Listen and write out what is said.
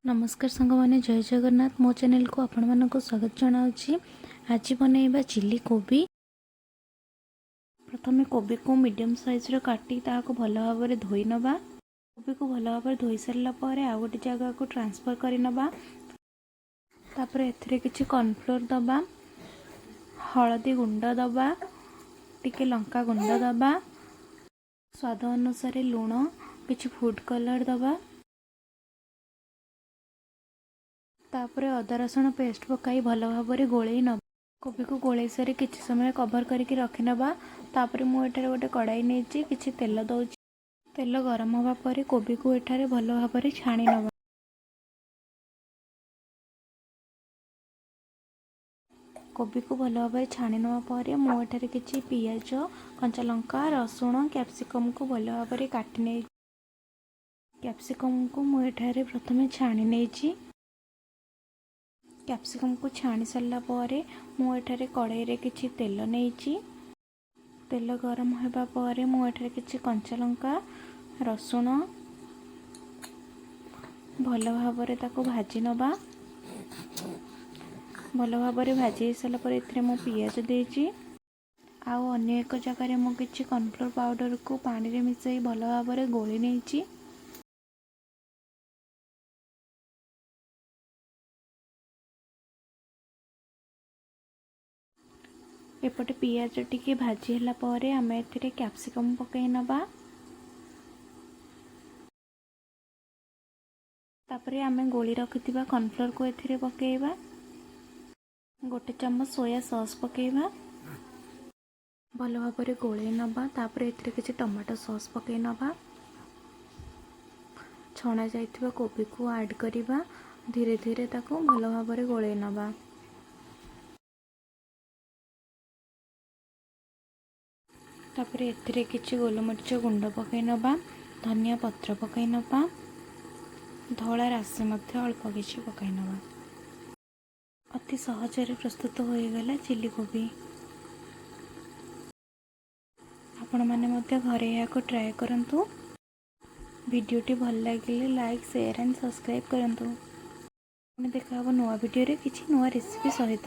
ନମସ୍କାର ସାଙ୍ଗମାନେ, ଜୟ ଜଗନ୍ନାଥ। ମୋ ଚ୍ୟାନେଲକୁ ଆପଣମାନଙ୍କୁ ସ୍ୱାଗତ ଜଣାଉଛି। ଆଜି ବନେଇବା ଚିଲି କୋବି। ପ୍ରଥମେ କୋବିକୁ ମିଡ଼ିୟମ୍ ସାଇଜ୍ର କାଟି ତାହାକୁ ଭଲ ଭାବରେ ଧୋଇ ନେବା। କୋବିକୁ ଭଲ ଭାବରେ ଧୋଇ ସାରିଲା ପରେ ଆଉ ଗୋଟେ ଜାଗାକୁ ଟ୍ରାନ୍ସଫର୍ କରିନେବା। ତାପରେ ଏଥିରେ କିଛି କର୍ଣ୍ଣଫ୍ଲୋର୍ ଦେବା, ହଳଦୀ ଗୁଣ୍ଡ ଦେବା, ଟିକେ ଲଙ୍କା ଗୁଣ୍ଡ ଦେବା, ସ୍ୱାଦ ଅନୁସାରେ ଲୁଣ, କିଛି ଫୁଡ଼୍ କଲର୍ ଦେବା। ତାପରେ ଅଦା ରସୁଣ ପେଷ୍ଟ ପକାଇ ଭଲ ଭାବରେ ଗୋଳେଇ ନେବା। କୋବିକୁ ଗୋଳେଇ ସାରି କିଛି ସମୟ କଭର୍ କରିକି ରଖିନେବା। ତାପରେ ମୁଁ ଏଠାରେ ଗୋଟେ କଡ଼ାଇ ନେଇଛି, କିଛି ତେଲ ଦେଉଛି। ତେଲ ଗରମ ହେବା ପରେ କୋବିକୁ ଏଠାରେ ଭଲ ଭାବରେ ଛାଣି ନେବା। କୋବିକୁ ଭଲ ଭାବରେ ଛାଣି ନେବା ପରେ ମୁଁ ଏଠାରେ କିଛି ପିଆଜ, କଞ୍ଚା ଲଙ୍କା, ରସୁଣ, କ୍ୟାପ୍ସିକମ୍କୁ ଭଲ ଭାବରେ କାଟି ନେଇ, କ୍ୟାପ୍ସିକମ୍କୁ ମୁଁ ଏଠାରେ ପ୍ରଥମେ ଛାଣି ନେଇଛି। କ୍ୟାପ୍ସିକମ୍କୁ ଛାଣି ସାରିଲା ପରେ ମୁଁ ଏଠାରେ କଡ଼େଇରେ କିଛି ତେଲ ନେଇଛି। ତେଲ ଗରମ ହେବା ପରେ ମୁଁ ଏଠାରେ କିଛି କଞ୍ଚା ଲଙ୍କା, ରସୁଣ ଭଲ ଭାବରେ ତାକୁ ଭାଜି ନେବା। ଭଲ ଭାବରେ ଭାଜି ହେଇସାରିଲା ପରେ ଏଥିରେ ମୁଁ ପିଆଜ ଦେଇଛି। ଆଉ ଅନ୍ୟ ଏକ ଜାଗାରେ ମୁଁ କିଛି କର୍ଣ୍ଣଫ୍ଲୋର୍ ପାଉଡ଼ରକୁ ପାଣିରେ ମିଶାଇ ଭଲ ଭାବରେ ଗୋଳି ନେଇଛି। ଏପଟେ ପିଆଜ ଟିକେ ଭାଜି ହେଲା ପରେ ଆମେ ଏଥିରେ କ୍ୟାପ୍ସିକମ୍ ପକାଇ ନେବା। ତାପରେ ଆମେ ଗୋଳି ରଖିଥିବା କର୍ଣ୍ଣଫ୍ଲୋର୍କୁ ଏଥିରେ ପକାଇବା। 1 ଚାମଚ ସୋୟା ସସ୍ ପକାଇବା। ଭଲ ଭାବରେ ଗୋଳେଇ ନେବା। ତାପରେ ଏଥିରେ କିଛି ଟମାଟୋ ସସ୍ ପକାଇ ନେବା। ଛଣା ଯାଇଥିବା କୋବିକୁ ଆଡ଼୍ କରିବା। ଧୀରେ ଧୀରେ ତାକୁ ଭଲ ଭାବରେ ଗୋଳେଇ ନେବା। ତାପରେ ଏଥିରେ କିଛି ଗୋଲମରିଚ ଗୁଣ୍ଡ ପକାଇ ନେବା, ଧନିଆ ପତ୍ର ପକାଇ ନେବା, ଧଳା ରାଶି ମଧ୍ୟ ଅଳ୍ପ କିଛି ପକାଇ ନେବା। ଅତି ସହଜରେ ପ୍ରସ୍ତୁତ ହୋଇଗଲା ଚିଲି କୋବି। ଆପଣମାନେ ମଧ୍ୟ ଘରେ ଏହାକୁ ଟ୍ରାଏ କରନ୍ତୁ। ଭିଡ଼ିଓଟି ଭଲ ଲାଗିଲେ ଲାଇକ୍, ସେୟାର ଆଣ୍ଡ ସବସ୍କ୍ରାଇବ୍ କରନ୍ତୁ। ପୁଣି ଦେଖା ହେବ ନୂଆ ଭିଡ଼ିଓରେ କିଛି ନୂଆ ରେସିପି ସହିତ।